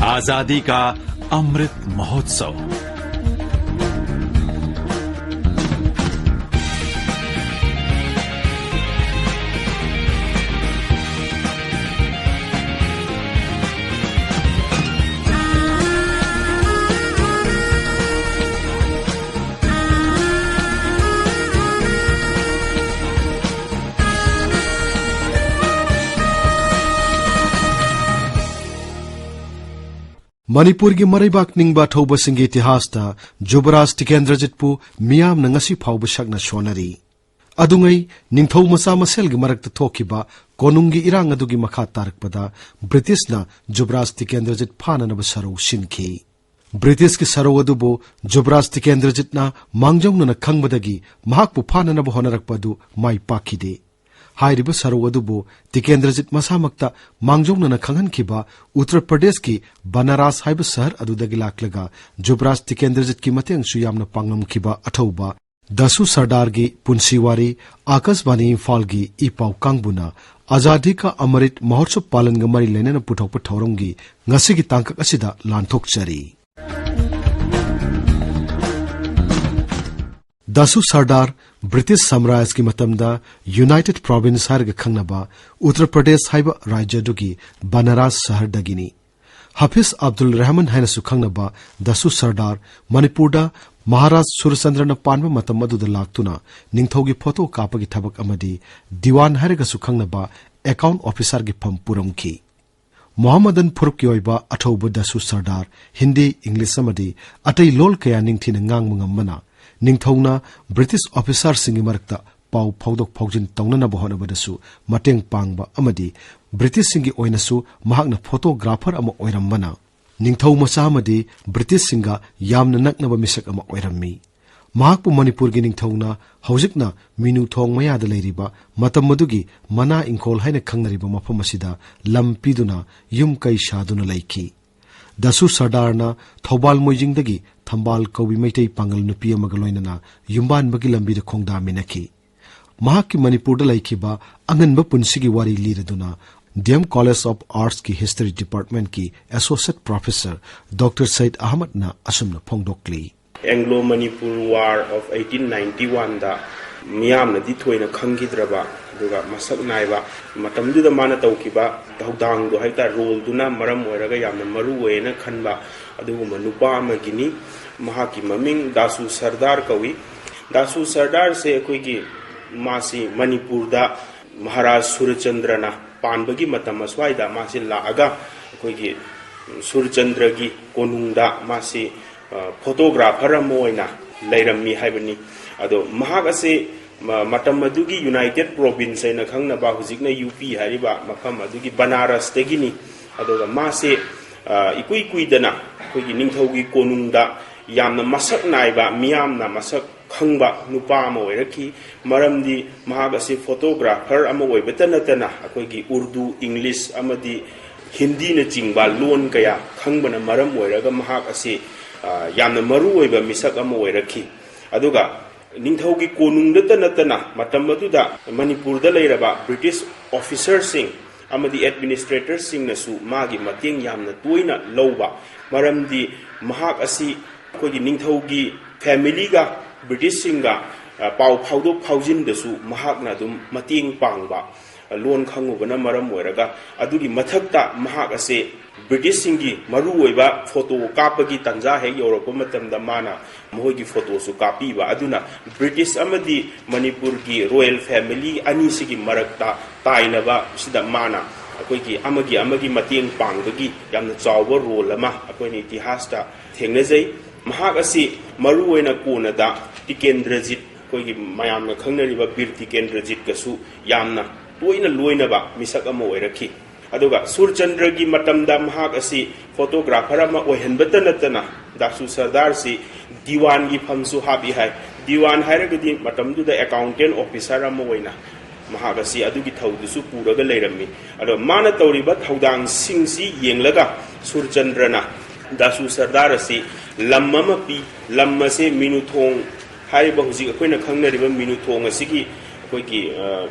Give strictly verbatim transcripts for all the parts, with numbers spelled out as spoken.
आजादी का अमृत महोत्सव। ꯃꯅꯤꯄꯨꯔꯒꯤ ꯃꯔꯩꯕꯥꯛ ꯅꯤꯡꯕ ꯑꯊꯧꯕꯁꯤꯡꯒꯤ ꯏꯇꯤꯍꯥꯁꯇ ꯖꯨꯕꯔꯥꯖ ꯇꯤꯀꯦꯟꯗ꯭ꯔꯖꯤꯠꯄꯨ ꯃꯤꯌꯥꯝꯅ ꯉꯁꯤ ꯐꯥꯎꯕ ꯁꯛꯅ ꯁꯣꯟꯅꯔꯤ꯫ ꯑꯗꯨꯉꯩ ꯅꯤꯡꯊꯧ ꯃꯆꯥ ꯃꯁꯦꯜꯒꯤ ꯃꯔꯛꯇ ꯊꯣꯛꯈꯤꯕ ꯀꯣꯅꯨꯡꯒꯤ ꯏꯔꯥꯡ ꯑꯗꯨꯒꯤ ꯃꯈꯥ ꯇꯥꯔꯛꯄꯗ ꯕ꯭ꯔꯤꯇꯤꯁꯅ ꯖꯨꯕꯔꯥꯖ ꯇꯤꯀꯦꯟꯗ꯭ꯔꯖꯤꯠ ꯐꯥꯅꯅꯕ ꯁꯔꯧ ꯁꯤꯟꯈꯤ꯫ ꯕ꯭ꯔꯤꯇꯤꯁꯀꯤ ꯁꯔꯧ ꯑꯗꯨꯕꯨ ꯖꯨꯕꯔꯥꯖ ꯇꯤꯀꯦꯟꯗ꯭ꯔꯖꯤꯠꯅ ꯃꯥꯡꯖꯧꯅꯅ ꯈꯪꯕꯗꯒꯤ ꯃꯍꯥꯛꯄꯨ ꯐꯥꯅꯅꯕ ꯍꯣꯠꯅꯔꯛꯄ ꯑꯗꯨ ꯃꯥꯏ ꯄꯥꯛꯈꯤꯗꯦ꯫ ꯍꯥꯏꯔꯤꯕ ꯁꯔꯧ ꯑꯗꯨꯕꯨ ꯇꯤꯀꯦꯟꯗ꯭ꯔꯖꯤꯠ ꯃꯁꯥꯃꯛꯇ ꯃꯥꯡꯖꯧꯅꯅ ꯈꯪꯍꯟꯈꯤꯕ ꯎꯠꯇꯔ ꯄ꯭ꯔꯗꯦꯁꯀꯤ ꯕꯅꯥꯔꯥꯁ ꯍꯥꯏꯕ ꯁꯍꯔ ꯑꯗꯨꯗꯒꯤ ꯂꯥꯛꯂꯒ ꯖꯨꯕꯔꯥꯖ ꯇꯤꯀꯦꯟꯗ꯭ꯔꯖꯤꯠꯀꯤ ꯃꯇꯦꯡꯁꯨ ꯌꯥꯝꯅ ꯄꯥꯡꯂꯝꯈꯤꯕ ꯑꯊꯧꯕ ꯗꯁꯨ ꯁꯔꯗꯥꯔꯒꯤ ꯄꯨꯟꯁꯤ ꯋꯥꯔꯤ ꯑꯥꯀꯥꯁꯕꯥꯅꯤ ꯏꯝꯐꯥꯜꯒꯤ ꯏ ꯄꯥꯎ ꯀꯥꯡꯕꯨꯅ ꯑꯖꯥꯗꯤ ꯀꯥ ꯑꯃꯔꯤꯠ ꯃꯍꯣꯠꯁꯕ ꯄꯥꯂꯟꯒ ꯃꯔꯤ ꯂꯩꯅꯅ ꯄꯨꯊꯣꯛꯄ ꯊꯧꯔꯝꯒꯤ ꯉꯁꯤꯒꯤ ꯇꯥꯡꯀꯛ ꯑꯁꯤꯗ ꯂꯥꯟꯊꯣꯛꯆꯔꯤ꯫ ꯗꯁꯨ ꯁꯔꯗꯥꯔ ꯕ꯭ꯔꯤꯇꯤꯁ ꯁꯥꯝꯔꯥꯖꯒꯤ ꯃꯇꯝꯗ ꯌꯨꯅꯥꯏꯇꯦꯗ ꯄ꯭ꯔꯣꯚꯤꯟꯁ ꯍꯥꯏꯔꯒ ꯈꯪꯅꯕ ꯎꯠꯇꯔ ꯄ꯭ꯔꯗꯦꯁ ꯍꯥꯏꯕ ꯔꯥꯖ꯭ꯌ ꯑꯗꯨꯒꯤ ꯕꯅꯥꯔꯥꯁ ꯁꯍꯔꯗꯒꯤꯅꯤ꯫ ꯍꯥꯐꯤꯖ ꯑꯕꯗꯨꯜ ꯔꯍꯃꯟ ꯍꯥꯏꯅꯁꯨ ꯈꯪꯅꯕ ꯗꯁꯨ ꯁꯔꯗꯥꯔ ꯃꯅꯤꯄꯨꯔꯗ ꯃꯍꯥꯔꯥꯖ ꯁꯨꯔꯆꯟꯗ꯭ꯔꯅ ꯄꯥꯟꯕ ꯃꯇꯝ ꯑꯗꯨꯗ ꯂꯥꯛꯇꯨꯅ ꯅꯤꯡꯊꯧꯒꯤ ꯐꯣꯇꯣ ꯀꯥꯞꯄꯒꯤ ꯊꯕꯛ ꯑꯃꯗꯤ ꯗꯤꯋꯥꯟ ꯍꯥꯏꯔꯒꯁꯨ ꯈꯪꯅꯕ ꯑꯦꯀꯥꯎꯟ ꯑꯣꯐꯤꯁꯥꯔꯒꯤ ꯐꯝ ꯄꯨꯔꯝꯈꯤ꯫ ꯃꯣꯍꯝꯃꯗꯟ ꯐꯨꯔꯨꯞꯀꯤ ꯑꯣꯏꯕ ꯑꯊꯧꯕ ꯗꯁꯨ ꯁꯔꯗꯥꯔ ꯍꯤꯟꯗꯤ, ꯏꯪꯂꯤꯁ ꯑꯃꯗꯤ ꯑꯇꯩ ꯂꯣꯜ ꯀꯌꯥ ꯅꯤꯡꯊꯤꯅ ꯉꯥꯡꯕ ꯉꯝꯕꯅ ꯅꯤꯡꯊꯧꯅ ꯕ꯭ꯔꯤꯇꯤꯁ ꯑꯣꯐꯤꯁꯥꯔꯁꯤꯡꯒꯤ ꯃꯔꯛꯇ ꯄꯥꯎ ꯐꯥꯎꯗꯣꯛ ꯐꯥꯎꯖꯤꯟ ꯇꯧꯅꯅꯕ ꯍꯣꯠꯅꯕꯗꯁꯨ ꯃꯇꯦꯡ ꯄꯥꯡꯕ ꯑꯃꯗꯤ ꯕ꯭ꯔꯤꯇꯤꯁꯁꯤꯡꯒꯤ ꯑꯣꯏꯅꯁꯨ ꯃꯍꯥꯛꯅ ꯐꯣꯇꯣꯒ꯭ꯔꯥꯐꯔ ꯑꯃ ꯑꯣꯏꯔꯝꯕꯅ ꯅꯤꯡꯊꯧ ꯃꯆꯥ ꯑꯃꯗꯤ ꯕ꯭ꯔꯤꯇꯤꯁꯁꯤꯡꯒ ꯌꯥꯝꯅ ꯅꯛꯅꯕ ꯃꯤꯁꯛ ꯑꯃ ꯑꯣꯏꯔꯝꯃꯤ꯫ ꯃꯍꯥꯛꯄꯨ ꯃꯅꯤꯄꯨꯔꯒꯤ ꯅꯤꯡꯊꯧꯅ ꯍꯧꯖꯤꯛꯅ ꯃꯤꯅꯨ ꯊꯣꯡ ꯃꯌꯥꯗ ꯂꯩꯔꯤꯕ ꯃꯇꯝ ꯑꯗꯨꯒꯤ ꯃꯅꯥ ꯏꯪꯈꯣꯜ ꯍꯥꯏꯅ ꯈꯪꯅꯔꯤꯕ ꯃꯐꯝ ꯑꯁꯤꯗ ꯂꯝ ꯄꯤꯗꯨꯅ ꯌꯨꯝ ꯀꯩ ꯁꯥꯗꯨꯅ ꯂꯩꯈꯤ꯫ ꯗꯁꯨ ꯁꯔꯗꯥꯔꯅ ꯊꯧꯕꯥꯜ ꯃꯣꯏꯖꯤꯡꯗꯒꯤ ꯊꯝꯕꯥꯜ ꯀꯧꯕꯤ ꯃꯩꯇꯩ ꯄꯥꯉꯜ ꯅꯨꯄꯤ ꯑꯃꯒ ꯂꯣꯏꯅꯅ ꯌꯨꯝꯕꯥꯟꯕꯒꯤ ꯂꯝꯕꯤꯗ ꯈꯣꯡꯗꯥꯃꯤꯟꯅꯈꯤ꯫ ꯃꯍꯥꯛꯀꯤ ꯃꯅꯤꯄꯨꯔꯗ ꯂꯩꯈꯤꯕ ꯑꯉꯟꯕ ꯄꯨꯟꯁꯤꯒꯤ ꯋꯥꯔꯤ ꯂꯤꯔꯗꯨꯅ D M College of Arts ꯀꯤ History Department ꯀꯤ Associate Professor Doctor Said Ahmad ꯅ ꯑꯁꯨꯝꯅ ꯐꯣꯡꯗꯣꯛꯂꯤ꯫ Anglo Manipur War of eighteen ninety-one ꯗ ꯃꯤꯌꯥꯝꯅꯗꯤ ꯊꯣꯏꯅ ꯈꯪꯈꯤꯗ꯭ꯔꯕ, ꯑꯗꯨꯒ ꯃꯁꯛ ꯅꯥꯏꯕ, ꯃꯇꯝꯗꯨꯗ ꯃꯥꯅ ꯇꯧꯈꯤꯕ ꯊꯧꯗꯥꯡꯗꯣ ꯍꯥꯏꯇꯥꯔꯦ, role ꯗꯨꯅ ꯃꯔꯝ ꯑꯣꯏꯔꯒ ꯌꯥꯝꯅ ꯃꯔꯨ ꯑꯣꯏꯌꯦꯅ ꯈꯟꯕ ꯑꯗꯨꯒꯨꯝꯕ ꯅꯨꯄꯥ ꯑꯃꯒꯤꯅꯤ꯫ ꯃꯍꯥꯛꯀꯤ ꯃꯃꯤꯡ ꯗꯥꯁꯨ ꯁꯔꯗꯥꯔ ꯀꯧꯏ꯫ ꯗꯥꯁꯨ ꯁꯔꯗꯥꯔꯁꯦ ꯑꯩꯈꯣꯏꯒꯤ, ꯃꯥꯁꯤ ꯃꯅꯤꯄꯨꯔꯗ ꯃꯍꯥꯔꯥꯖ ꯁꯨꯔꯆꯟꯗ꯭ꯔꯅ ꯄꯥꯟꯕꯒꯤ ꯃꯇꯝ ꯑꯁ꯭ꯋꯥꯏꯗ ꯃꯥꯁꯤ ꯂꯥꯛꯑꯒ ꯑꯩꯈꯣꯏꯒꯤ ꯁꯨꯔꯆꯟꯗ꯭ꯔꯒꯤ ꯀꯣꯅꯨꯡꯗ ꯃꯥꯁꯤ, ꯑ, photographer ꯑꯃ ꯑꯣꯏꯅ ꯂꯩꯔꯝꯃꯤ ꯍꯥꯏꯕꯅꯤ꯫ ꯑꯗꯣ ꯃꯍꯥꯛ ꯑꯁꯤ ꯃ-, ꯃꯇꯝ ꯑꯗꯨꯒꯤ United Province ꯍꯥꯏꯅ ꯈꯪꯅꯕ, ꯍꯧꯖꯤꯛꯅ ꯌꯨ ꯄꯤ ꯍꯥꯏꯔꯤꯕ ꯃꯐꯝ ꯑꯗꯨꯒꯤ ꯕꯅꯥꯔꯁꯇꯒꯤꯅꯤ꯫ ꯑꯗꯨꯒ ꯃꯥꯁꯦ, ꯑ, ꯏꯀꯨꯏ ꯀꯨꯏꯗꯅ ꯑꯩꯈꯣꯏꯒꯤ ꯅꯤꯡꯊꯧꯒꯤ ꯀꯣꯅꯨꯡꯗ ꯌꯥꯝꯅ ꯃꯁꯛ ꯅꯥꯏꯕ, ꯃꯤꯌꯥꯝꯅ ꯃꯁꯛ ꯈꯪꯕ ꯅꯨꯄꯥ ꯑꯃ ꯑꯣꯏꯔꯛꯈꯤ꯫ ꯃꯔꯝꯗꯤ ꯃꯍꯥꯛ ꯑꯁꯤ photographer ꯑꯃ ꯑꯣꯏꯕꯇ ꯅꯠꯇꯅ ꯑꯩꯈꯣꯏꯒꯤ ꯎꯔꯗꯨ, ꯏꯪꯂꯤꯁ ꯑꯃꯗꯤ ꯍꯤꯟꯗꯤꯅꯆꯤꯡꯕ ꯂꯣꯟ ꯀꯌꯥ ꯈꯪꯕꯅ ꯃꯔꯝ ꯑꯣꯏꯔꯒ ꯃꯍꯥꯛ ꯑꯁꯤ, ꯑ, ꯌꯥꯝꯅ ꯃꯔꯨ ꯑꯣꯏꯕ ꯃꯤꯁꯛ ꯑꯃ ꯑꯣꯏꯔꯛꯈꯤ꯫ ꯑꯗꯨꯒ ꯅꯤꯡꯊꯧꯒꯤ ꯀꯣꯅꯨꯡꯗꯇ ꯅꯠꯇꯅ ꯃꯇꯝ ꯑꯗꯨꯗ ꯃꯅꯤꯄꯨꯔꯗ ꯂꯩꯔꯕ British officerꯁꯤꯡ ꯑꯃꯗꯤ administratorꯁꯤꯡꯅꯁꯨ ꯃꯥꯒꯤ ꯃꯇꯦꯡ ꯌꯥꯝꯅ ꯇꯣꯏꯅ ꯂꯧꯕ, ꯃꯔꯝꯗꯤ ꯃꯍꯥꯛ ꯑꯁꯤ ꯑꯩꯈꯣꯏꯒꯤ ꯅꯤꯡꯊꯧꯒꯤ familyꯒ Britishꯁꯤꯡꯒ, ꯑ, ꯄꯥꯎ ꯐꯥꯎꯗꯣꯛ ꯐꯥꯎꯖꯤꯟꯗꯁꯨ ꯃꯍꯥꯛꯅ ꯑꯗꯨꯝ ꯃꯇꯦꯡ ꯄꯥꯡꯕ, ꯑ, ꯂꯣꯟ ꯈꯪꯉꯨꯕꯅ ꯃꯔꯝ ꯑꯣꯏꯔꯒ꯫ ꯑꯗꯨꯒꯤ ꯃꯊꯛꯇ ꯃꯍꯥꯛ ꯑꯁꯦ Britishꯁꯤꯡꯒꯤ ꯃꯔꯨꯑꯣꯏꯕ photo ꯀꯥꯞꯄꯒꯤ ꯇꯥꯟꯖꯥ ꯍꯦꯛ ꯌꯧꯔꯛꯄ ꯃꯇꯝꯗ ꯃꯥꯅ ꯃꯈꯣꯏꯒꯤ photoꯁꯨ ꯀꯥꯞꯄꯤꯕ꯫ ꯑꯗꯨꯅ British ꯑꯃꯗꯤ ꯃꯅꯤꯄꯨꯔꯒꯤ royal family ꯑꯅꯤꯁꯤꯒꯤ ꯃꯔꯛꯇ ꯇꯥꯏꯅꯕ ꯁꯤꯗ ꯃꯥꯅ ꯑꯩꯈꯣꯏꯒꯤ ꯑꯃꯒꯤ ꯑꯃꯒꯤ ꯃꯇꯦꯡ ꯄꯥꯡꯕꯒꯤ ꯌꯥꯝꯅ ꯆꯥꯎꯕ role ꯑꯃ ꯑꯩꯈꯣꯏꯅ ꯏꯇꯤꯍꯥꯁꯇ ꯊꯦꯡꯅꯖꯩ꯫ ꯃꯍꯥꯛ ꯑꯁꯤ ꯃꯔꯨꯑꯣꯏꯅ ꯀꯣꯟꯅꯗ ꯇꯤꯀꯦꯟꯗ꯭ꯔꯖꯤꯠ, ꯑꯩꯈꯣꯏꯒꯤ ꯃꯌꯥꯝꯅ ꯈꯪꯅꯔꯤꯕ ꯕꯤꯔ ꯇꯤꯀꯦꯟꯗ꯭ꯔꯖꯤꯠꯀꯁꯨ ꯌꯥꯝꯅ ꯇꯣꯏꯅ ꯂꯣꯏꯅꯕ ꯃꯤꯁꯛ ꯑꯃ ꯑꯣꯏꯔꯛꯈꯤ꯫ ꯑꯗꯨꯒ ꯁꯨꯔꯆꯟꯗ꯭ꯔꯒꯤ ꯃꯇꯝꯗ ꯃꯍꯥꯛ ꯑꯁꯤ photographer ꯑꯃ ꯑꯣꯏꯍꯟꯕꯇ ꯅꯠꯇꯅ ꯗꯥꯁꯨ ꯁꯔꯗꯥꯔꯁꯤ ꯗꯤꯋꯥꯟꯒꯤ ꯐꯝꯁꯨ ꯍꯥꯞꯄꯤ ꯍꯥꯏ꯫ ꯗꯤꯋꯥꯟ ꯍꯥꯏꯔꯒꯗꯤ ꯃꯇꯝꯗꯨꯗ accountant officer ꯑꯃ ꯑꯣꯏꯅ ꯃꯍꯥꯛ ꯑꯁꯤ ꯑꯗꯨꯒꯤ ꯊꯧꯗꯨꯁꯨ ꯄꯨꯔꯒ ꯂꯩꯔꯝꯃꯤ꯫ ꯑꯗꯣ ꯃꯥꯅ ꯇꯧꯔꯤꯕ ꯊꯧꯗꯥꯡꯁꯤꯡꯁꯤ ꯌꯦꯡꯂꯒ ꯁꯨꯔꯆꯟꯗ꯭ꯔꯅ ꯗꯥꯁꯨ ꯁꯔꯗꯥꯔ ꯑꯁꯤ ꯂꯝ ꯑꯃ ꯄꯤ꯫ ꯂꯝ ꯑꯁꯦ ꯃꯤꯅꯨꯊꯣꯡ ꯍꯥꯏꯔꯤꯕ, ꯍꯧꯖꯤꯛ ꯑꯩꯈꯣꯏꯅ ꯈꯪꯅꯔꯤꯕ ꯃꯤꯅꯨꯊꯣꯡ ꯑꯁꯤꯒꯤ ꯑꯩꯈꯣꯏꯒꯤ, ꯑ,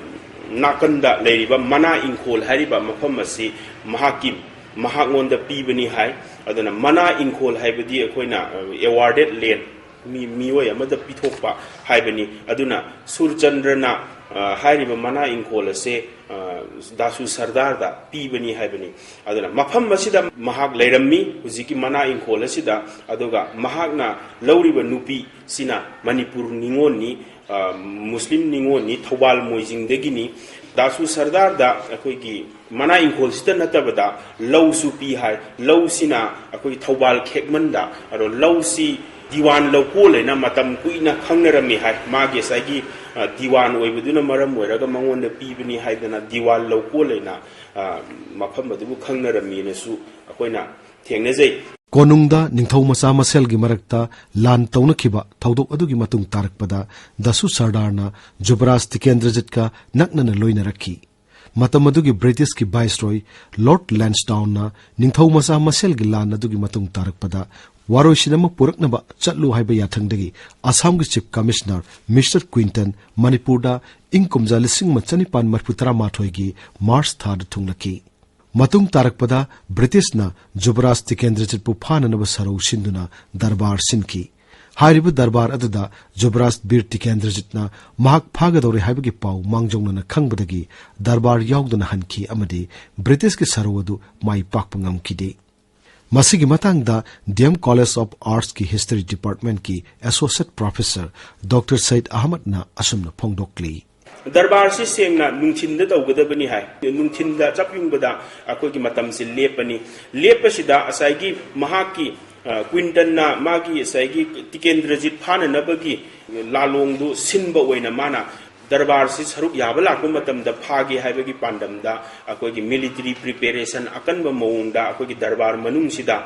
ꯅꯥꯀꯟꯗ ꯂꯩꯔꯤꯕ ꯃꯅꯥ ꯏꯪꯈꯣꯜ ꯍꯥꯏꯔꯤꯕ ꯃꯐꯝ ꯑꯁꯤ ꯃꯍꯥꯛꯀꯤ, ꯃꯍꯥꯛꯉꯣꯟꯗ ꯄꯤꯕꯅꯤ ꯍꯥꯏ꯫ ꯑꯗꯨꯅ ꯃꯅꯥ ꯏꯪꯈꯣꯜ ꯍꯥꯏꯕꯗꯤ ꯑꯩꯈꯣꯏꯅ, ꯑ, awarded land, ꯃꯤ, ꯃꯤꯑꯣꯏ ꯑꯃꯗ ꯄꯤꯊꯣꯛꯄ ꯍꯥꯏꯕꯅꯤ꯫ ꯑꯗꯨꯅ ꯁꯨꯔꯆꯟꯗ꯭ꯔꯅ, ꯑ, ꯍꯥꯏꯔꯤꯕ ꯃꯅꯥ ꯏꯪꯈꯣꯜ ꯑꯁꯦ, ꯑ, ꯗꯥꯁꯨ ꯁꯔꯗꯥꯔꯗ ꯄꯤꯕꯅꯤ ꯍꯥꯏꯕꯅꯤ꯫ ꯑꯗꯨꯅ ꯃꯐꯝ ꯑꯁꯤꯗ ꯃꯍꯥꯛ ꯂꯩꯔꯝꯃꯤ, ꯍꯧꯖꯤꯛꯀꯤ ꯃꯅꯥ ꯏꯪꯈꯣꯜ ꯑꯁꯤꯗ꯫ ꯑꯗꯨꯒ ꯃꯍꯥꯛꯅ ꯂꯧꯔꯤꯕ ꯅꯨꯄꯤꯁꯤꯅ ꯃꯅꯤꯄꯨꯔ ꯅꯤꯉꯣꯜꯅꯤ, ꯑ, ꯃꯨꯁꯂꯤꯝ ꯅꯤꯉꯣꯜꯅꯤ, ꯊꯧꯕꯥꯜ ꯃꯣꯏꯖꯤꯡꯗꯒꯤꯅꯤ꯫ ꯗꯥꯁꯨ ꯁꯔꯗꯥꯔꯗ ꯑꯩꯈꯣꯏꯒꯤ ꯃꯅꯥ ꯏꯪꯈꯣꯜꯁꯤꯇ ꯅꯠꯇꯕꯗ ꯂꯧꯁꯨ ꯄꯤ ꯍꯥꯏ꯫ ꯂꯧꯁꯤꯅ ꯑꯩꯈꯣꯏꯒꯤ ꯊꯧꯕꯥꯜ ꯈꯦꯛꯃꯟꯗ, ꯑꯗꯣ ꯂꯧꯁꯤ ꯗꯤꯋꯥꯟ ꯂꯧꯀꯣꯜ ꯍꯥꯏꯅ ꯃꯇꯝ ꯀꯨꯏꯅ ꯈꯪꯅꯔꯝꯃꯤ ꯍꯥꯏ꯫ ꯃꯥꯒꯤ ꯉꯁꯥꯏꯒꯤ, ꯑ, ꯗꯤꯋꯥꯟ ꯑꯣꯏꯕꯗꯨꯅ ꯃꯔꯝ ꯑꯣꯏꯔꯒ ꯃꯉꯣꯟꯗ ꯄꯤꯕꯅꯤ ꯍꯥꯏꯗꯅ ꯗꯤꯋꯥꯟ ꯂꯧꯀꯣꯜ ꯍꯥꯏꯅ, ꯑ, ꯃꯐꯝ ꯑꯗꯨꯕꯨ ꯈꯪꯅꯔꯝꯃꯤꯅꯁꯨ ꯑꯩꯈꯣꯏꯅ ꯊꯦꯡꯅꯖꯩ꯫ ꯀꯣꯅꯨꯡꯗ ꯅꯤꯡꯊꯧ ꯃꯆꯥ ꯃꯁꯦꯜꯒꯤ ꯃꯔꯛꯇ ꯂꯥꯟ ꯇꯧꯅꯈꯤꯕ ꯊꯧꯗꯣꯛ ꯑꯗꯨꯒꯤ ꯃꯇꯨꯡ ꯇꯥꯔꯛꯄꯗ ꯗꯁꯨ ꯁꯔꯗꯥꯔꯅ ꯖꯨꯕꯔꯥꯖ ꯇꯤꯀꯦꯟꯗ꯭ꯔꯖꯤꯠꯀ ꯅꯛꯅꯅ ꯂꯣꯏꯅꯔꯛꯈꯤ꯫ ꯃꯇꯝ ꯑꯗꯨꯒꯤ ꯕ꯭ꯔꯤꯇꯤꯁꯀꯤ ꯚꯥꯏꯁꯔꯣꯏ ꯂꯣꯔꯗ ꯂꯦꯟꯁꯗꯥꯎꯟꯅ ꯅꯤꯡꯊꯧ ꯃꯆꯥ ꯃꯁꯦꯜꯒꯤ ꯂꯥꯟ ꯑꯗꯨꯒꯤ ꯃꯇꯨꯡ ꯇꯥꯔꯛꯄꯗ ꯋꯥꯔꯣꯏꯁꯤꯟ ꯑꯃ ꯄꯨꯔꯛꯅꯕ ꯆꯠꯂꯨ ꯍꯥꯏꯕ ꯌꯥꯊꯪꯗꯒꯤ ꯑꯁꯥꯝꯒꯤ ꯆꯤꯐ ꯀꯃꯤꯁꯅꯔ ꯃꯤꯁꯇꯔ ꯀ꯭ꯋꯤꯟꯇꯟ ꯃꯅꯤꯄꯨꯔꯗ ꯏꯪ ꯀꯨꯝꯖꯥ ꯂꯤꯁꯤꯡ ꯑꯃ ꯆꯅꯤꯄꯥꯟ ꯃꯔꯤꯐꯨ ꯇꯔꯥꯃꯥꯊꯣꯏꯒꯤ ꯃꯥꯔꯆ ꯊꯥꯗ ꯊꯨꯡꯂꯛꯈꯤ꯫ ꯃꯇꯨꯡ ꯇꯥꯔꯛꯄꯗ ꯕ꯭ꯔꯤꯇꯤꯁꯅ ꯖꯨꯕꯔꯥꯖ ꯇꯤꯀꯦꯟꯗ꯭ꯔꯖꯤꯠꯄꯨ ꯐꯥꯅꯅꯕ ꯁꯔꯧ ꯁꯤꯟꯗꯨꯅ ꯗꯔꯕꯥꯔ ꯁꯤꯟꯈꯤ꯫ ꯍꯥꯏꯔꯤꯕ ꯗꯔꯕꯥꯔ ꯑꯗꯨꯗ ꯖꯨꯕꯔꯥꯖ ꯕꯤꯔ ꯇꯤꯀꯦꯟꯗ꯭ꯔꯖꯤꯠꯅ ꯃꯍꯥꯛ ꯐꯥꯒꯗꯧꯔꯦ ꯍꯥꯏꯕꯒꯤ ꯄꯥꯎ ꯃꯥꯡꯖꯧꯅꯅ ꯈꯪꯕꯗꯒꯤ ꯗꯔꯕꯥꯔ ꯌꯥꯎꯗꯅ ꯍꯟꯈꯤ ꯑꯃꯗꯤ ꯕ꯭ꯔꯤꯇꯤꯁꯀꯤ ꯁꯔꯧ ꯑꯗꯨ ꯃꯥꯏ ꯄꯥꯛꯄ ꯉꯝꯈꯤꯗꯦ꯫ ꯃꯁꯤꯒꯤ ꯃꯇꯥꯡꯗ ꯗꯤ ꯑꯦꯝ ꯀꯣꯂꯦꯖ ꯑꯣꯐ ꯑꯥꯔꯠꯁꯀꯤ ꯍꯤꯁꯇꯔꯤ ꯗꯤꯄꯥꯔꯠꯃꯦꯟꯠꯀꯤ ꯑꯦꯁꯣꯁꯤꯌꯦꯠ ꯄ꯭ꯔꯣꯐꯦꯁꯔ ꯗꯣꯛꯇꯔ ꯁꯌꯤꯗ ꯑꯍꯃꯗꯅ ꯑꯁꯨꯝꯅ ꯐꯣꯡꯗꯣꯛꯂꯤ꯫ ꯗꯔꯕꯥꯔꯁꯤ ꯁꯦꯡꯅ ꯅꯨꯡꯊꯤꯟꯗ ꯇꯧꯒꯗꯕꯅꯤ ꯍꯥꯏ꯫ ꯅꯨꯡꯊꯤꯟꯗ ꯆꯞ ꯌꯨꯡꯕꯗ ꯑꯩꯈꯣꯏꯒꯤ ꯃꯇꯝꯁꯤ ꯂꯦꯞꯄꯅꯤ꯫ ꯂꯦꯞꯄꯁꯤꯗ ꯉꯁꯥꯏꯒꯤ ꯃꯍꯥꯛꯀꯤ, ꯑ, ꯀ꯭ꯋꯤꯟꯇꯟꯅ ꯃꯥꯒꯤ ꯉꯁꯥꯏꯒꯤ ꯇꯤꯀꯦꯟꯗ꯭ꯔꯖꯤꯠ ꯐꯥꯅꯅꯕꯒꯤ ꯂꯥꯂꯣꯡꯗꯨ ꯁꯤꯟꯕ ꯑꯣꯏꯅ ꯃꯥꯅ ꯗꯔꯕꯥꯔꯁꯤ ꯁꯔꯨꯛ ꯌꯥꯕ ꯂꯥꯛꯄ ꯃꯇꯝꯗ ꯐꯥꯒꯦ ꯍꯥꯏꯕꯒꯤ ꯄꯥꯟꯗꯝꯗ ꯑꯩꯈꯣꯏꯒꯤ ꯃꯤꯂꯤꯇꯔꯤ ꯄ꯭ꯔꯤꯄꯦꯔꯦꯁꯟ ꯑꯀꯟꯕ ꯃꯑꯣꯡꯗ ꯑꯩꯈꯣꯏꯒꯤ ꯗꯔꯕꯥꯔ ꯃꯅꯨꯡꯁꯤꯗ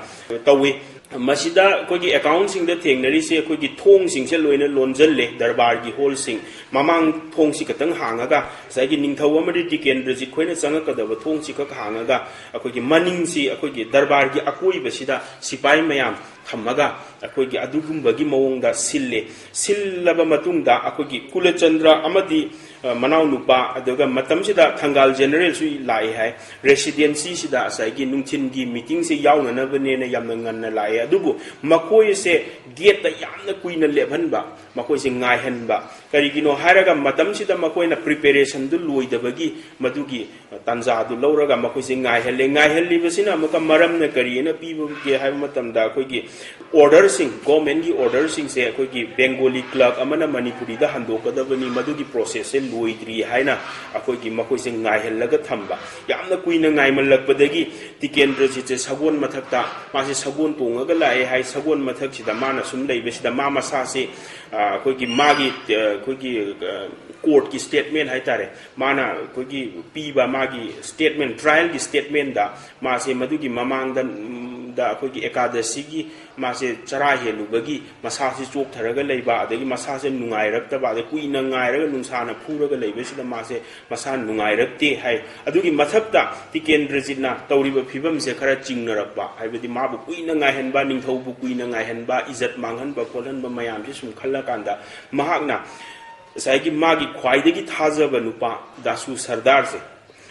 ꯇꯧꯏ꯫ ꯃꯁꯤꯗ ꯑꯩꯈꯣꯏꯒꯤ ꯑꯦꯀꯥꯎꯟꯁꯤꯡꯗ ꯊꯦꯡꯅꯔꯤꯁꯦ ꯑꯩꯈꯣꯏꯒꯤ ꯊꯣꯡꯁꯤꯡꯁꯦ ꯂꯣꯏꯅ ꯂꯣꯟꯁꯤꯜꯂꯦ꯫ ꯗꯔꯕꯥꯔꯒꯤ ꯍꯣꯜꯁꯤꯡ, ꯃꯃꯥꯡ ꯊꯣꯡꯁꯤ ꯈꯛꯇꯪ ꯍꯥꯡꯉꯒ ꯉꯁꯥꯏꯒꯤ ꯅꯤꯡꯊꯧ ꯑꯃꯗꯤ ꯇꯤꯀꯦꯟꯗ꯭ꯔꯖꯤꯠ ꯈꯣꯏꯅ ꯆꯪꯉꯛꯀꯗꯕ ꯊꯣꯡꯁꯤ ꯈꯛ ꯍꯥꯡꯉꯒ ꯑꯩꯈꯣꯏꯒꯤ ꯃꯅꯤꯡꯁꯤ ꯑꯩꯈꯣꯏꯒꯤ ꯗꯔꯕꯥꯔꯒꯤ ꯑꯀꯣꯏꯕꯁꯤꯗ ꯁꯤꯄꯥꯏ ꯃꯌꯥꯝ ꯊꯝꯃꯒ ꯑꯩꯈꯣꯏꯒꯤ ꯑꯗꯨꯒꯨꯝꯕꯒꯤ ꯃꯑꯣꯡꯗ ꯁꯤꯜꯂꯦ꯫ ꯁꯤꯜꯂꯕ ꯃꯇꯨꯡꯗ ꯑꯩꯈꯣꯏꯒꯤ ꯀꯨꯂꯆꯟꯗ꯭ꯔ ꯑꯃꯗꯤ, ꯑ, ꯃꯅꯥꯎꯅꯨꯄꯥ, ꯑꯗꯨꯒ ꯃꯇꯝꯁꯤꯗ ꯊꯪꯒꯥꯜ ꯖꯦꯅꯔꯦꯜꯁꯨ ꯂꯥꯛꯑꯦ ꯍꯥꯏ꯫ ꯔꯦꯁꯤꯗꯦꯟꯁꯤꯁꯤꯗ ꯉꯁꯥꯏꯒꯤ ꯅꯨꯡꯊꯤꯟꯒꯤ ꯃꯤꯇꯤꯡꯁꯦ ꯌꯥꯎꯅꯅꯕꯅꯦꯅ ꯌꯥꯝꯅ ꯉꯟꯅ ꯂꯥꯛꯑꯦ꯫ ꯑꯗꯨꯕꯨ ꯃꯈꯣꯏꯁꯦ ꯒꯦꯠꯇ ꯌꯥꯝꯅ ꯀꯨꯏꯅ ꯂꯦꯞꯍꯟꯕ, ꯃꯈꯣꯏꯁꯦ ꯉꯥꯏꯍꯟꯕ꯫ ꯀꯔꯤꯒꯤꯅꯣ ꯍꯥꯏꯔꯒ ꯃꯇꯝꯁꯤꯗ ꯃꯈꯣꯏꯅ ꯄ꯭ꯔꯤꯄꯦꯔꯦꯁꯟꯗꯨ ꯂꯣꯏꯗꯕꯒꯤ ꯃꯗꯨꯒꯤ ꯇꯥꯟꯖꯥꯗꯨ ꯂꯧꯔꯒ ꯃꯈꯣꯏꯁꯦ ꯉꯥꯏꯍꯜꯂꯦ꯫ ꯉꯥꯏꯍꯜꯂꯤꯕꯁꯤꯅ ꯑꯃꯨꯛꯀ ꯃꯔꯝꯅ ꯀꯔꯤꯅ ꯄꯤꯕꯒꯦ ꯍꯥꯏꯕ ꯃꯇꯝꯗ ꯑꯩꯈꯣꯏꯒꯤ ꯑꯣꯔꯗꯔꯁꯤꯡ, ꯒꯣꯔꯃꯦꯟꯒꯤ ꯑꯣꯔꯗꯔꯁꯤꯡꯁꯦ ꯑꯩꯈꯣꯏꯒꯤ ꯕꯦꯡꯒꯣꯂꯤ ꯀ꯭ꯂꯔꯛ ꯑꯃꯅ ꯃꯅꯤꯄꯨꯔꯤꯗ ꯍꯟꯗꯣꯛꯀꯗꯕꯅꯤ, ꯃꯗꯨꯒꯤ ꯄ꯭ꯔꯣꯁꯦꯁꯁꯦ ꯂꯣꯏꯗ꯭ꯔꯤ ꯍꯥꯏꯅ ꯑꯩꯈꯣꯏꯒꯤ ꯃꯈꯣꯏꯁꯦ ꯉꯥꯏꯍꯜꯂꯒ ꯊꯝꯕ꯫ ꯌꯥꯝꯅ ꯀꯨꯏꯅ ꯉꯥꯏꯃꯜꯂꯛꯄꯗꯒꯤ ꯇꯤꯀꯦꯟꯗ꯭ꯔꯖꯤꯠꯁꯦ ꯁꯒꯣꯜ ꯃꯊꯛꯇ, ꯃꯥꯁꯦ ꯁꯒꯣꯜ ꯇꯣꯡꯉꯒ ꯂꯥꯛꯑꯦ ꯍꯥꯏ꯫ ꯁꯒꯣꯜ ꯃꯊꯛꯁꯤꯗ ꯃꯥꯅ ꯁꯨꯝ ꯂꯩꯕꯁꯤꯗ ꯃꯥ ꯃꯁꯥꯁꯦ, ꯑ, ꯑꯩꯈꯣꯏꯒꯤ ꯃꯥꯒꯤ, ꯑ, ꯑꯩꯈꯣꯏꯒꯤ, ꯑ, ꯀꯣꯔꯠꯀꯤ ꯁ꯭ꯇꯦꯠꯃꯦꯟ ꯍꯥꯏꯇꯥꯔꯦ, ꯃꯥꯅ ꯑꯩꯈꯣꯏꯒꯤ ꯄꯤꯕ ꯃꯥꯒꯤ ꯁ꯭ꯇꯦꯠꯃꯦꯟ, ꯇ꯭ꯔꯥꯏꯌꯦꯜꯒꯤ ꯁ꯭ꯇꯦꯠꯃꯦꯟꯗ ꯃꯥꯁꯦ ꯃꯗꯨꯒꯤ ꯃꯃꯥꯡꯗ, ꯎꯝ, ꯗ ꯑꯩꯈꯣꯏꯒꯤ ꯑꯦꯀꯥꯗꯁꯤꯒꯤ ꯃꯥꯁꯦ ꯆꯔꯥ ꯍꯦꯜꯂꯨꯕꯒꯤ ꯃꯁꯥꯁꯦ ꯆꯣꯛꯊꯔꯒ ꯂꯩꯕ, ꯑꯗꯒꯤ ꯃꯁꯥꯁꯦ ꯅꯨꯡꯉꯥꯏꯔꯛꯇꯕ, ꯑꯗꯩ ꯀꯨꯏꯅ ꯉꯥꯏꯔꯒ ꯅꯨꯡꯁꯥꯅ ꯐꯨꯔꯒ ꯂꯩꯕꯁꯤꯗ ꯃꯥꯁꯦ ꯃꯁꯥ ꯅꯨꯡꯉꯥꯏꯔꯛꯇꯦ ꯍꯥꯏ꯫ ꯑꯗꯨꯒꯤ ꯃꯊꯛꯇ ꯇꯤꯀꯦꯟꯗ꯭ꯔꯖꯤꯠꯅ ꯇꯧꯔꯤꯕ ꯐꯤꯕꯝꯁꯦ ꯈꯔ ꯆꯤꯡꯅꯔꯛꯄ, ꯍꯥꯏꯕꯗꯤ ꯃꯥꯕꯨ ꯀꯨꯏꯅ ꯉꯥꯏꯍꯟꯕ, ꯅꯤꯡꯊꯧꯕꯨ ꯀꯨꯏꯅ ꯉꯥꯏꯍꯟꯕ, ꯏꯖꯠ ꯃꯥꯡꯍꯟꯕ ꯈꯣꯠꯍꯟꯕ ꯃꯌꯥꯝꯁꯦ ꯁꯨꯝ ꯈꯜꯂꯀꯥꯟꯗ ꯃꯍꯥꯛꯅ ꯉꯁꯥꯏꯒꯤ ꯃꯥꯒꯤ ꯈ꯭ꯋꯥꯏꯗꯒꯤ ꯊꯥꯖꯕ ꯅꯨꯄꯥ ꯗꯥꯁꯨ ꯁꯔꯗꯥꯔꯁꯦ,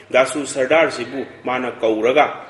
ꯗꯥꯁꯨ ꯁꯔꯗꯥꯔꯁꯤꯕꯨ ꯃꯥꯅ ꯀꯧꯔꯒ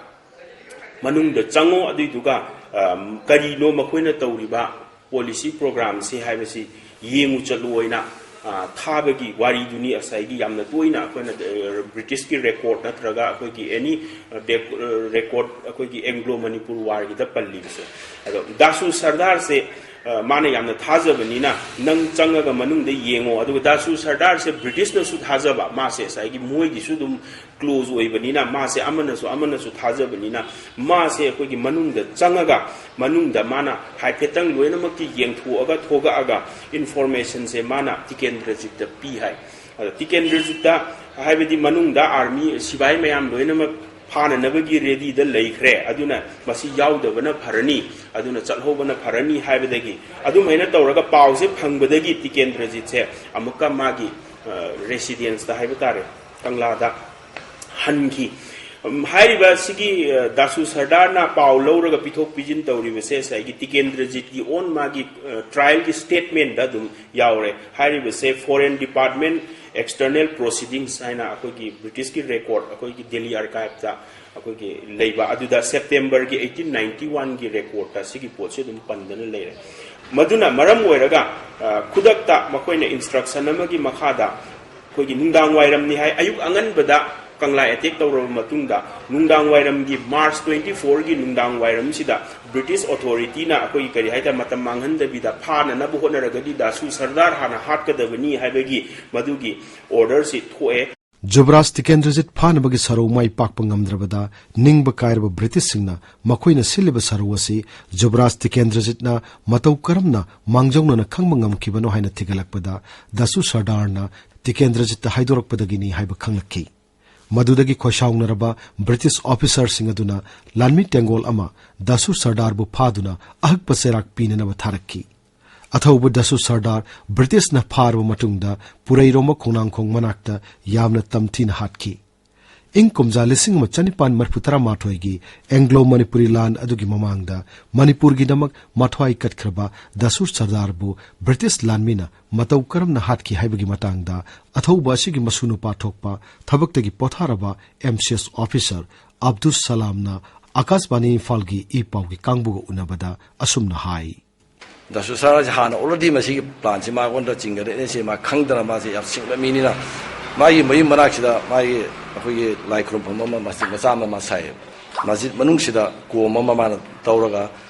ꯃꯅꯨꯡꯗ ꯆꯪꯉꯣ, ꯑꯗꯨꯏꯗꯨꯒ, ꯑ, ꯀꯔꯤꯅꯣ ꯃꯈꯣꯏꯅ ꯇꯧꯔꯤꯕ ꯄꯣꯂꯤꯁꯤ ꯄ꯭ꯔꯣꯒ꯭ꯔꯥꯝꯁꯤ ꯍꯥꯏꯕꯁꯤ ꯌꯦꯡꯉꯨ ꯆꯠꯂꯨ ꯑꯣꯏꯅ, ꯑ, ꯊꯥꯕꯒꯤ ꯋꯥꯔꯤꯗꯨꯅꯤ ꯉꯁꯥꯏꯒꯤ ꯌꯥꯝꯅ ꯇꯣꯏꯅ ꯑꯩꯈꯣꯏꯅ, ꯑ, ꯕ꯭ꯔꯤꯇꯤꯁꯀꯤ ꯔꯦꯀꯣꯔꯠ ꯅꯠꯇ꯭ꯔꯒ ꯑꯩꯈꯣꯏꯒꯤ ꯑꯦꯅꯤ, ꯑ, ꯗꯦꯛ-, ꯑ, ꯔꯦꯀꯣꯔꯠ ꯑꯩꯈꯣꯏꯒꯤ ꯑꯦꯡꯒ꯭ꯂꯣ ꯃꯅꯤꯄꯨꯔ ꯋꯥꯔꯒꯤꯗ ꯄꯜꯂꯤꯕꯁꯦ꯫ ꯑꯗꯣ ꯗꯥꯁꯨ ꯁꯔꯗꯥꯔꯁꯦ, ꯑ, ꯃꯥꯅ ꯌꯥꯝꯅ ꯊꯥꯖꯕꯅꯤꯅ ꯅꯪ ꯆꯪꯉꯒ ꯃꯅꯨꯡꯗ ꯌꯦꯡꯉꯣ꯫ ꯑꯗꯨꯒ ꯗꯥꯁꯨ ꯁꯔꯗꯥꯔꯁꯦ ꯕ꯭ꯔꯤꯇꯤꯁꯅꯁꯨ ꯊꯥꯖꯕ, ꯃꯥꯁꯦ ꯉꯁꯥꯏꯒꯤ ꯃꯣꯏꯒꯤꯁꯨ ꯑꯗꯨꯝ ꯀ꯭ꯂꯣꯖ ꯑꯣꯏꯕꯅꯤꯅ, ꯃꯥꯁꯦ ꯑꯃꯅꯁꯨ ꯑꯃꯅꯁꯨ ꯊꯥꯖꯕꯅꯤꯅ, ꯃꯥꯁꯦ ꯑꯩꯈꯣꯏꯒꯤ ꯃꯅꯨꯡꯗ ꯆꯪꯉꯒ ꯃꯅꯨꯡꯗ ꯃꯥꯅ ꯍꯥꯏꯐꯦꯠꯇꯪ ꯂꯣꯏꯅꯃꯛꯇꯤ ꯌꯦꯡꯊꯣꯛꯑꯒ ꯊꯣꯛꯂꯛꯑꯒ ꯏꯟꯐꯣꯔꯃꯦꯁꯟꯁꯦ ꯃꯥꯅ ꯇꯤꯀꯦꯟꯗ꯭ꯔꯖꯤꯠꯇ ꯄꯤ ꯍꯥꯏ꯫ ꯑꯗꯣ ꯇꯤꯀꯦꯟꯗ꯭ꯔꯖꯤꯠꯇ, ꯍꯥꯏꯕꯗꯤ ꯃꯅꯨꯡꯗ ꯑꯥꯔꯃꯤ ꯁꯤꯐꯥꯏ ꯃꯌꯥꯝ ꯂꯣꯏꯅꯃꯛ ꯐꯥꯅꯅꯕꯒꯤ ꯔꯦꯗꯤꯗ ꯂꯩꯈ꯭ꯔꯦ, ꯑꯗꯨꯅ ꯃꯁꯤ ꯌꯥꯎꯗꯕꯅ ꯐꯔꯅꯤ, ꯑꯗꯨꯅ ꯆꯠꯍꯧꯕꯅ ꯐꯔꯅꯤ ꯍꯥꯏꯕꯗꯒꯤ, ꯑꯗꯨꯃꯥꯏꯅ ꯇꯧꯔꯒ ꯄꯥꯎꯁꯦ ꯐꯪꯕꯗꯒꯤ ꯇꯤꯀꯦꯟꯗ꯭ꯔꯖꯤꯠꯁꯦ ꯑꯃꯨꯛꯀ ꯃꯥꯒꯤ, ꯑ, ꯔꯦꯁꯤꯗꯦꯟꯁꯇ ꯍꯥꯏꯕ ꯇꯥꯔꯦ, ꯀꯪꯂꯥꯗ ꯍꯟꯈꯤ꯫ ꯎꯝ, ꯍꯥꯏꯔꯤꯕ ꯁꯤꯒꯤ, ꯑ, ꯗꯥꯁꯨ ꯁꯔꯗꯥꯔꯅ ꯄꯥꯎ ꯂꯧꯔꯒ ꯄꯤꯊꯣꯛ ꯄꯤꯁꯤꯟ ꯇꯧꯔꯤꯕꯁꯦ ꯉꯁꯥꯏꯒꯤ ꯇꯤꯀꯦꯟꯗ꯭ꯔꯖꯤꯠꯀꯤ ꯑꯣꯟ ꯃꯥꯒꯤ, ꯑ, trial ꯒꯤ statement ꯗ ꯑꯗꯨꯝ ꯌꯥꯎꯔꯦ꯫ ꯍꯥꯏꯔꯤꯕꯁꯦ foreign department external proceedings ꯍꯥꯏꯅ ꯑꯩꯈꯣꯏꯒꯤ ꯕ꯭ꯔꯤꯇꯤꯁꯀꯤ record, ꯑꯩꯈꯣꯏꯒꯤ Delhi archive ꯇ ꯑꯩꯈꯣꯏꯒꯤ ꯂꯩꯕ ꯑꯗꯨꯗ September ꯒꯤ eighteen ninety one ꯒꯤ record ꯇ ꯁꯤꯒꯤ ꯄꯣꯠꯁꯤ ꯑꯗꯨꯝ ꯄꯟꯗꯅ ꯂꯩꯔꯦ꯫ ꯃꯗꯨꯅ ꯃꯔꯝ ꯑꯣꯏꯔꯒ, ꯑ, ꯈꯨꯗꯛꯇ ꯃꯈꯣꯏꯅ instruction ꯑꯃꯒꯤ ꯃꯈꯥꯗ ꯑꯩꯈꯣꯏꯒꯤ ꯅꯨꯡꯗꯥꯡ ꯋꯥꯏꯔꯝꯅꯤ ꯍꯥꯏ, ꯑꯌꯨꯛ ꯑꯉꯟꯕꯗ ꯀꯪꯂꯥ attack ꯇꯧꯔꯕ ꯃꯇꯨꯡꯗ, ꯅꯨꯡꯗꯥꯡ ꯋꯥꯏꯔꯝꯒꯤ March twenty four ꯒꯤ ꯅꯨꯡꯗꯥꯡ ꯋꯥꯏꯔꯝꯁꯤꯗ British authority ꯅ ꯑꯩꯈꯣꯏꯒꯤ ꯀꯔꯤ ꯍꯥꯏꯇꯥꯔꯦ, ꯃꯇꯝ ꯃꯥꯡꯍꯟꯗꯕꯤꯗ ꯐꯥꯅꯅꯕ ꯍꯣꯠꯅꯔꯒꯗꯤ ꯗꯥꯁꯨ ꯁꯔꯗꯥꯔ ꯍꯥꯟꯅ ꯍꯥꯠꯀꯗꯕꯅꯤ ꯍꯥꯏꯕꯒꯤ ꯃꯗꯨꯒꯤ order ꯁꯤ ꯊꯣꯛꯑꯦ꯫ ꯖꯨꯕꯔꯥꯖ ꯇꯤꯀꯦꯟꯗ꯭ꯔꯖꯤꯠ ꯐꯥꯅꯕꯒꯤ ꯁꯔꯧ ꯃꯥꯏ ꯄꯥꯛꯄ ꯉꯝꯗ꯭ꯔꯕꯗ ꯅꯤꯡꯕ ꯀꯥꯏꯔꯕ ꯕ꯭ꯔꯤꯇꯤꯁꯁꯤꯡꯅ ꯃꯈꯣꯏꯅ ꯁꯤꯜꯂꯤꯕ ꯁꯔꯧ ꯑꯁꯤ ꯖꯨꯕꯔꯥꯖ ꯇꯤꯀꯦꯟꯗ꯭ꯔꯖꯤꯠꯅ ꯃꯇꯧ ꯀꯔꯝꯅ ꯃꯥꯡꯖꯧꯅꯅ ꯈꯪꯕ ꯉꯝꯈꯤꯕꯅꯣ ꯍꯥꯏꯅ ꯊꯤꯒꯠꯂꯛꯄꯗ ꯗꯥꯁꯨ ꯁꯔꯗꯥꯔꯅ ꯇꯤꯀꯦꯟꯗ꯭ꯔꯖꯤꯠꯇ ꯍꯥꯏꯗꯣꯔꯛꯄꯗꯒꯤꯅꯤ ꯍꯥꯏꯕ ꯈꯪꯂꯛꯈꯤ꯫ ꯃꯗꯨꯗꯒꯤ ꯈꯣꯏꯁꯥꯎꯅꯔꯕ ꯕ꯭ꯔꯤꯇꯤꯁ officer ꯁꯤꯡ ꯑꯗꯨꯅ ꯂꯥꯟꯃꯤ ꯇꯦꯡꯒꯣꯜ ꯑꯃ ꯗꯥꯁꯨ ꯁꯔꯗꯥꯔꯕꯨ ꯐꯥꯗꯨꯅ ꯑꯍꯛꯄ ꯆꯩꯔꯥꯛ ꯄꯤꯅꯅꯕ ꯊꯥꯔꯛꯈꯤ꯫ ꯑꯊꯧꯕ ꯗꯥꯁꯨ ꯁꯔꯗꯥꯔ ꯕ꯭ꯔꯤꯇꯤꯁꯅ ꯐꯥꯔꯕ ꯃꯇꯨꯡꯗ ꯄꯨꯔꯩꯔꯣꯝꯕ ꯈꯣꯡꯅꯥꯡꯈꯣꯡ ꯃꯅꯥꯛꯇ ꯌꯥꯝꯅ ꯇꯝꯊꯤꯅ ꯍꯥꯠꯈꯤ꯫ ꯏꯪ ꯀꯨꯝꯖꯥ ꯂꯤꯁꯤꯡ ꯑꯃ ꯆꯅꯤꯄꯥꯟ ꯃꯔꯤꯐꯨ ꯇꯔꯥꯃꯥꯊꯣꯏꯒꯤ Anglo Manipuri ꯂꯥꯟ ꯑꯗꯨꯒꯤ ꯃꯃꯥꯡꯗ ꯃꯅꯤꯄꯨꯔꯒꯤꯗꯃꯛ ꯃꯊ꯭ꯋꯥꯏ ꯀꯠꯈ꯭ꯔꯕ ꯗꯥꯁꯨ ꯁꯔꯗꯥꯔꯕꯨ ꯕ꯭ꯔꯤꯇꯤꯁ ꯂꯥꯟꯃꯤꯅ ꯃꯇꯧ ꯀꯔꯝꯅ ꯍꯥꯠꯈꯤ ꯍꯥꯏꯕꯒꯤ ꯃꯇꯥꯡꯗ ꯑꯊꯧꯕ ꯑꯁꯤꯒꯤ ꯃꯁꯨ ꯅꯨꯄꯥ ꯊꯣꯛꯄ ꯊꯕꯛꯇꯒꯤ ꯄꯣꯊꯥꯔꯕ M C S officer ꯑꯕꯗꯨꯁ ꯁꯂꯥꯝꯅ ꯑꯀꯥꯁꯕꯥꯅꯤ ꯏꯝꯐꯥꯜꯒꯤ ꯏ ꯄꯥꯎꯒꯤ ꯀꯥꯡꯕꯨꯒ ꯎꯅꯕꯗ ꯑꯁꯨꯝꯅ ꯍꯥꯏ꯫ ꯗꯥꯁꯨ ꯁꯔꯗꯥꯔꯁꯦ ꯍꯥꯟꯅ already ꯃꯁꯤꯒꯤ plan ꯁꯤ ꯃꯉꯣꯟꯗ ꯆꯤꯡꯒꯗ꯭ꯔꯦꯅꯦ ꯁꯤ ꯃꯥ ꯈꯪꯗꯅ ꯃꯥꯁꯦ ꯌꯥꯝ ꯁꯤꯡꯕ ꯃꯤꯅꯤꯅ ꯃꯥꯒꯤ ꯃꯌꯨꯝ ꯃꯅꯥꯛꯁꯤꯗ ꯃꯥꯒꯤ ꯑꯩꯈꯣꯏꯒꯤ ꯂꯥꯏ ꯈꯨꯔꯨꯝꯐꯝ ꯑꯃ ꯃꯁꯖꯤꯗ ꯃꯆꯥ ꯑꯃ ꯃꯥ ꯁꯥꯏꯌꯦꯕ꯫ ꯃꯁꯖꯤꯗ ꯃꯅꯨꯡꯁꯤꯗ ꯀꯣꯝ ꯑꯃ ꯃꯥꯅ ꯇꯧꯔꯒ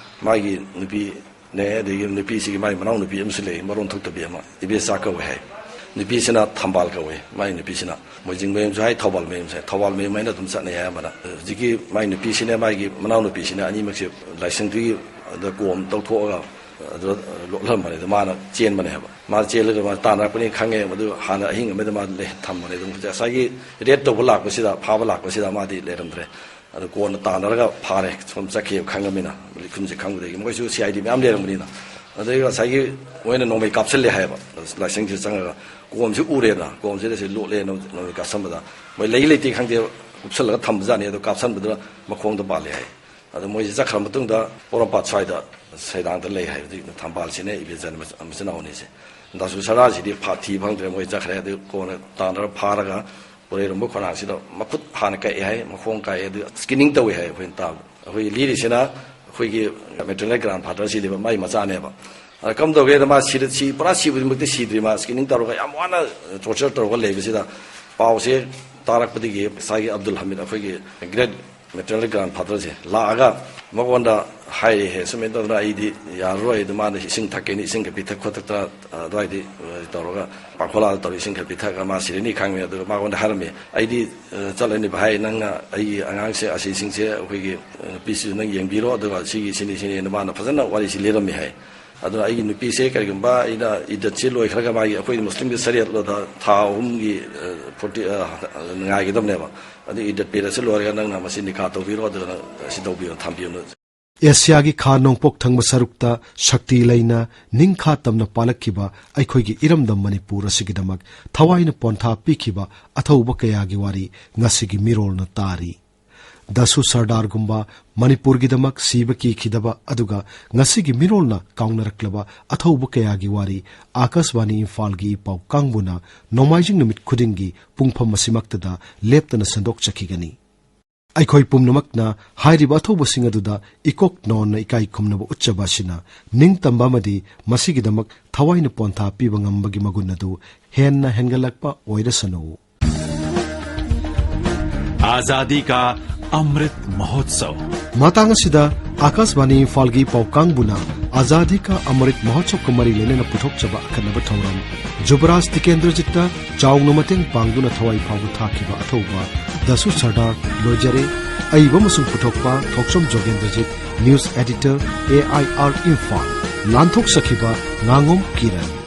ꯃꯥꯒꯤ ꯅꯨꯄꯤꯅꯦ, ꯑꯗꯒꯤ ꯅꯨꯄꯤꯁꯤꯒꯤ ꯃꯥꯒꯤ ꯃꯅꯥꯎ ꯅꯨꯄꯤ ꯑꯃꯁꯨ ꯂꯩ, ꯃꯔꯣꯟ ꯊꯣꯛꯇꯕꯤ ꯑꯃ, ꯏꯕꯦꯆꯥ ꯀꯧꯋꯦ ꯍꯥꯏ꯫ ꯅꯨꯄꯤꯁꯤꯅ ꯊꯝꯕꯥꯜ ꯀꯧꯋꯦ, ꯃꯥꯒꯤ ꯅꯨꯄꯤꯁꯤꯅ꯫ ꯃꯣꯏꯖꯤꯡ ꯃꯌꯨꯝꯁꯨ ꯍꯥꯏ, ꯊꯧꯕꯥꯜ ꯃꯌꯨꯝꯁꯨ ꯍꯥꯏ꯫ ꯊꯧꯕꯥꯜ ꯃꯌꯨꯝ ꯍꯥꯏꯅ ꯑꯗꯨꯝ ꯆꯠꯅꯩ ꯍꯥꯏ ꯑꯃꯅ꯫ ꯍꯧꯖꯤꯛꯀꯤ ꯃꯥꯒꯤ ꯅꯨꯄꯤꯁꯤꯅ, ꯃꯥꯒꯤ ꯃꯅꯥꯎ ꯅꯨꯄꯤꯁꯤꯅ ꯑꯅꯤꯃꯛꯁꯦ ꯂꯥꯏꯁꯪꯗꯨꯒꯤ ꯑꯗ ꯀꯣꯝ ꯇꯧꯊꯣꯛꯑꯒ ꯑꯗꯨꯗ ꯂꯣꯠꯍꯟꯕꯅꯦ꯫ ꯑꯗ ꯃꯥꯅ ꯆꯦꯟꯕꯅꯦ ꯍꯥꯏꯕ꯫ ꯃꯥ ꯆꯦꯜꯂꯒ ꯃꯥ ꯇꯥꯟꯅꯔꯛꯄꯅꯤ ꯈꯪꯉꯦ꯫ ꯃꯗꯨ ꯍꯥꯟꯅ ꯑꯍꯤꯡ ꯑꯃꯗ ꯃꯥ ꯂꯩ-, ꯊꯝꯕꯅꯦ꯫ ꯑꯗꯨꯝ ꯉꯁꯥꯏꯒꯤ raid ꯇꯧꯕ ꯂꯥꯛꯄꯁꯤꯗ, ꯐꯥꯕ ꯂꯥꯛꯄꯁꯤꯗ ꯃꯥꯗꯤ ꯂꯩꯔꯝꯗ꯭ꯔꯦ꯫ ꯑꯗꯨ ꯀꯣꯟꯅ ꯇꯥꯟꯅꯔꯒ ꯐꯥꯔꯦ꯫ ꯁꯣꯝ ꯆꯠꯈꯤꯕ ꯈꯪꯉꯃꯤꯅ, ꯂꯤꯈꯨꯟꯁꯦ ꯈꯪꯕꯗꯒꯤ꯫ ꯃꯣꯏꯁꯨ C I D ꯃꯌꯥꯝ ꯂꯩꯔꯝꯕꯅꯤꯅ꯫ ꯑꯗꯒꯤ ꯉꯁꯥꯏꯒꯤ ꯃꯣꯏꯅ ꯅꯣꯡꯃꯩ ꯀꯥꯞꯁꯤꯜꯂꯦ ꯍꯥꯏꯌꯦꯕ꯫ ꯂꯥꯏꯁꯪꯁꯤꯗ ꯆꯪꯉꯒ ꯀꯣꯝꯁꯤ ꯎꯔꯦꯗꯅ, ꯀꯣꯝꯁꯤꯗ ꯁꯤ ꯂꯣꯠꯂꯦꯅ ꯅꯣꯡꯃꯩ ꯀꯥꯞꯁꯟꯕꯗ ꯃꯣꯏ ꯂꯩ ꯂꯩꯇꯦ ꯈꯪꯗꯦ, ꯀꯨꯞꯁꯜꯂꯒ ꯊꯝꯕꯖꯥꯠꯅꯤ꯫ ꯑꯗꯣ ꯀꯥꯞꯁꯟꯕꯗꯨꯅ ꯃꯈꯣꯡꯗ ꯄꯥꯜꯂꯦ ꯍꯥꯏ꯫ ꯑꯗꯣ ꯃꯣꯏꯁꯦ ꯆꯠꯈ꯭ꯔ ꯃꯇꯨꯡꯗ ꯄꯣꯔꯣꯝꯄꯥꯠ ꯁ꯭ꯋꯥꯏꯗ ꯁꯩꯗꯥꯡꯗ ꯂꯩ ꯍꯥꯏ꯫ ꯍꯧꯖꯤꯛ ꯊꯝꯕꯥꯜꯁꯤꯅꯦ ꯏꯕꯦꯆꯟ ꯃꯆ-, ꯃꯆꯤꯟ ꯃꯅꯥꯎ ꯑꯅꯤꯁꯦ꯫ ꯗꯥꯁꯨ ꯁꯔꯗꯥꯔꯁꯤꯗꯤ ꯐꯥ-, ꯊꯤ ꯐꯪꯗ꯭ꯔꯦ, ꯃꯣꯏ ꯆꯠꯈ꯭ꯔꯦ꯫ ꯑꯗꯨ ꯀꯣꯟꯅ ꯇꯥꯟꯅꯔ ꯐꯥꯔꯒ ꯄꯨꯔꯩꯔꯣꯝꯕ ꯈꯣꯡꯅꯥꯡꯁꯤꯗ ꯃꯈꯨꯠ ꯍꯥꯟꯅ ꯀꯛꯑꯦ ꯍꯥꯏ, ꯃꯈꯣꯡ ꯀꯛꯑꯦ, ꯑꯗꯨ screening ꯇꯧꯋꯦ ꯍꯥꯏ꯫ ꯑꯩꯈꯣꯏꯅ ꯇꯥꯕꯗ ꯑꯩꯈꯣꯏꯒꯤ ꯂꯤꯔꯤꯁꯤꯅ ꯑꯩꯈꯣꯏꯒꯤ maternal grandfather ꯁꯤꯅꯦꯕ, ꯃꯥꯏ ꯃꯆꯥꯅꯦꯕ꯫ ꯑꯗ ꯀꯝꯗꯧꯒꯦꯗ ꯃꯥ ꯁꯤꯔ-, ꯁꯤ ꯄꯨꯔꯥ ꯁꯤꯕꯗꯤꯃꯛꯇꯤ ꯁꯤꯗ꯭ꯔꯤ, ꯃꯥ screening ꯇꯧꯔꯒ ꯌꯥꯝ ꯋꯥꯅ torture ꯇꯧꯔꯒ ꯂꯩꯕꯁꯤꯗ ꯄꯥꯎꯁꯦ ꯇꯥꯔꯛꯄꯗꯒꯤ ꯉꯁꯥꯏꯒꯤ ꯑꯕꯗꯨꯜ ꯍꯃꯤꯗ, ꯑꯩꯈꯣꯏꯒꯤ great maternal grandfather ꯁꯦ ꯂꯥꯛꯑꯒ ꯃꯉꯣꯟꯗ ꯍꯥꯏꯔꯦ, "ꯁꯨꯃꯥꯏꯅ ꯇꯧꯗꯅ ꯑꯩꯗꯤ ꯌꯥꯔꯔꯣꯏ", ꯑꯗꯨ ꯃꯥꯅ ꯏꯁꯤꯡ ꯊꯛꯀꯦꯅ ꯏꯁꯤꯡꯒ ꯄꯤꯊꯛ ꯈꯣꯠꯊꯛꯇꯅ ꯑꯗꯨꯋꯥꯏꯗꯤ, ꯑ, ꯇꯧꯔꯒ ꯄꯥꯡꯈꯣꯂꯥꯗ ꯇꯧꯔ ꯏꯁꯤꯡ ꯈꯔ ꯄꯤꯊꯛꯑꯒ ꯃꯥ ꯁꯤꯔꯅꯤ ꯈꯪꯉꯦ꯫ ꯑꯗꯨꯒ ꯃꯉꯣꯟꯗ ꯍꯥꯏꯔꯝꯃꯦ, "ꯑꯩꯗꯤ, ꯑ, ꯆꯠꯂꯅꯤ ꯚꯥꯏ, ꯅꯪꯅ ꯑꯩꯒꯤ ꯑꯉꯥꯡꯁꯦ ꯑꯁꯤꯁꯤꯡꯁꯦ ꯑꯩꯈꯣꯏꯒꯤ, ꯑ, ꯅꯨꯄꯤꯁꯤꯁꯨ ꯅꯪ ꯌꯦꯡꯕꯤꯔꯣ, ꯑꯗꯨꯒ ꯁꯤꯒꯤ ꯁꯤꯅꯤ ꯁꯤꯅꯤ"꯫ ꯃꯥꯅ ꯐꯖꯅ ꯋꯥꯔꯤꯁꯤ ꯂꯤꯔꯝꯃꯦ ꯍꯥꯏ꯫ ꯑꯗꯨꯅ ꯑꯩꯒꯤ ꯅꯨꯄꯤꯁꯦ ꯀꯔꯤꯒꯨꯝꯕ ꯑꯩꯅ ꯏꯗꯠꯁꯤ ꯂꯣꯏꯈ꯭ꯔꯒ, ꯃꯥꯒꯤ ꯑꯩꯈꯣꯏ ꯃꯨꯁꯂꯤꯝꯒꯤ ꯁꯔꯤꯌꯠꯂꯣꯗ ꯊꯥ ꯑꯍꯨꯝꯒꯤ, ꯑ, ꯐꯣꯔꯇꯤ, ꯑ, ꯉꯥꯏꯒꯗꯕꯅꯦꯕ꯫ ꯑꯗꯨ ꯏꯗꯠ ꯄꯤꯔꯤꯌꯠꯁꯤ ꯂꯣꯏꯔꯒ ꯅꯪꯅ ꯃꯁꯤ ꯅꯤꯀꯥ ꯇꯧꯕꯤꯔꯣ, ꯑꯗꯨꯒ ꯅꯪ ꯑꯁꯤ ꯇꯧꯕꯤꯔꯣ, ꯊꯝꯕꯤꯌꯨ꯫ ꯑꯦꯁꯤꯌꯥꯒꯤ ꯈꯥ ꯅꯣꯡꯄꯣꯛ ꯊꯪꯕ ꯁꯔꯨꯛꯇ ꯁꯛꯇꯤ ꯂꯩꯅ ꯅꯤꯡꯈꯥ ꯇꯝꯅ ꯄꯥꯜꯂꯛꯈꯤꯕ ꯑꯩꯈꯣꯏꯒꯤ ꯏꯔꯝꯗꯝ ꯃꯅꯤꯄꯨꯔ ꯑꯁꯤꯒꯤꯗꯃꯛ ꯊꯋꯥꯏꯅ ꯄꯣꯟꯊꯥ ꯄꯤꯈꯤꯕ ꯑꯊꯧꯕ ꯀꯌꯥꯒꯤ ꯋꯥꯔꯤ ꯉꯁꯤꯒꯤ ꯃꯤꯔꯣꯜꯅ ꯇꯥꯔꯤ꯫ ꯗꯁꯨ ꯁꯔꯗꯥꯔꯒꯨꯝꯕ ꯃꯅꯤꯄꯨꯔꯒꯤꯗꯃꯛ ꯁꯤꯕ ꯀꯤꯈꯤꯗꯕ ꯑꯗꯨꯒ ꯉꯁꯤꯒꯤ ꯃꯤꯔꯣꯜꯅ ꯀꯥꯎꯅꯔꯛꯂꯕ ꯑꯊꯧꯕ ꯀꯌꯥꯒꯤ ꯋꯥꯔꯤ ꯑꯥꯀꯥꯁꯕꯥꯅꯤ ꯏꯝꯐꯥꯜꯒꯤ ꯏ ꯄꯥꯎ ꯀꯥꯡꯕꯨꯅ ꯅꯣꯡꯃꯥꯏꯖꯤꯡ ꯅꯨꯃꯤꯠ ꯈꯨꯗꯤꯡꯒꯤ ꯄꯨꯡꯐꯝ ꯑꯁꯤꯃꯛꯇꯗ ꯂꯦꯞꯇꯅ ꯁꯟꯗꯣꯛꯆꯈꯤꯒꯅꯤ꯫ ꯑꯩꯈꯣꯏ ꯄꯨꯝꯅꯃꯛꯅ ꯍꯥꯏꯔꯤꯕ ꯑꯊꯧꯕꯁꯤꯡ ꯑꯗꯨꯗ ꯏꯀꯣꯛ ꯅꯣꯟꯅ ꯏꯀꯥꯏ ꯈꯨꯝꯅꯕ ꯎꯠꯆꯕ ꯑꯁꯤꯅ ꯅꯤꯡꯇꯝꯕ ꯑꯃꯗꯤ ꯃꯁꯤꯒꯤꯗꯃꯛ ꯊꯋꯥꯏꯅ ꯄꯣꯟꯊꯥ ꯄꯤꯕ ꯉꯝꯕꯒꯤ ꯃꯒꯨꯟ ꯑꯗꯨ ꯍꯦꯟꯅ ꯍꯦꯟꯒꯠꯂꯛꯄ ꯑꯣꯏꯔꯁꯅꯨ꯫ आजादी का अमृत महोत्सव। ꯃꯇꯥꯡ ꯑꯁꯤꯗ ꯑꯥꯀꯥꯁꯕꯥꯅꯤ ꯏꯝꯐꯥꯜꯒꯤ ꯄꯥꯎ ꯀꯥꯡꯕꯨꯅ ꯑꯥꯖꯥꯗꯤ ꯀꯥ ꯑꯃꯔꯤꯠ ꯃꯍꯣꯠꯁꯕꯀ ꯃꯔꯤ ꯂꯩꯅꯅ ꯄꯨꯊꯣꯛꯆꯕ ꯑꯈꯟꯅꯕ ꯊꯧꯔꯝ, ꯖꯨꯕꯔꯥꯖ ꯇꯤꯀꯦꯟꯗ꯭ꯔꯖꯤꯠꯇ ꯆꯥꯎꯅ ꯃꯇꯦꯡ ꯄꯥꯡꯗꯨꯅ ꯊꯋꯥꯏ ꯐꯥꯎꯕ ꯊꯥꯈꯤꯕ ꯑꯊꯧꯕ ꯗꯁꯨ ꯁꯔꯗꯥꯔ ꯂꯣꯏꯖꯔꯦ꯫ ꯑꯏꯕ ꯑꯃꯁꯨꯡ ꯄꯨꯊꯣꯛꯄ ꯊꯣꯛꯆꯣꯝ ꯖꯣꯒꯦꯟꯗ꯭ꯔꯖꯤꯠ, news editor, A I R Imphal. ꯂꯥꯟꯊꯣꯛꯆꯈꯤꯕ ꯉꯥꯉꯣꯝ Kiran.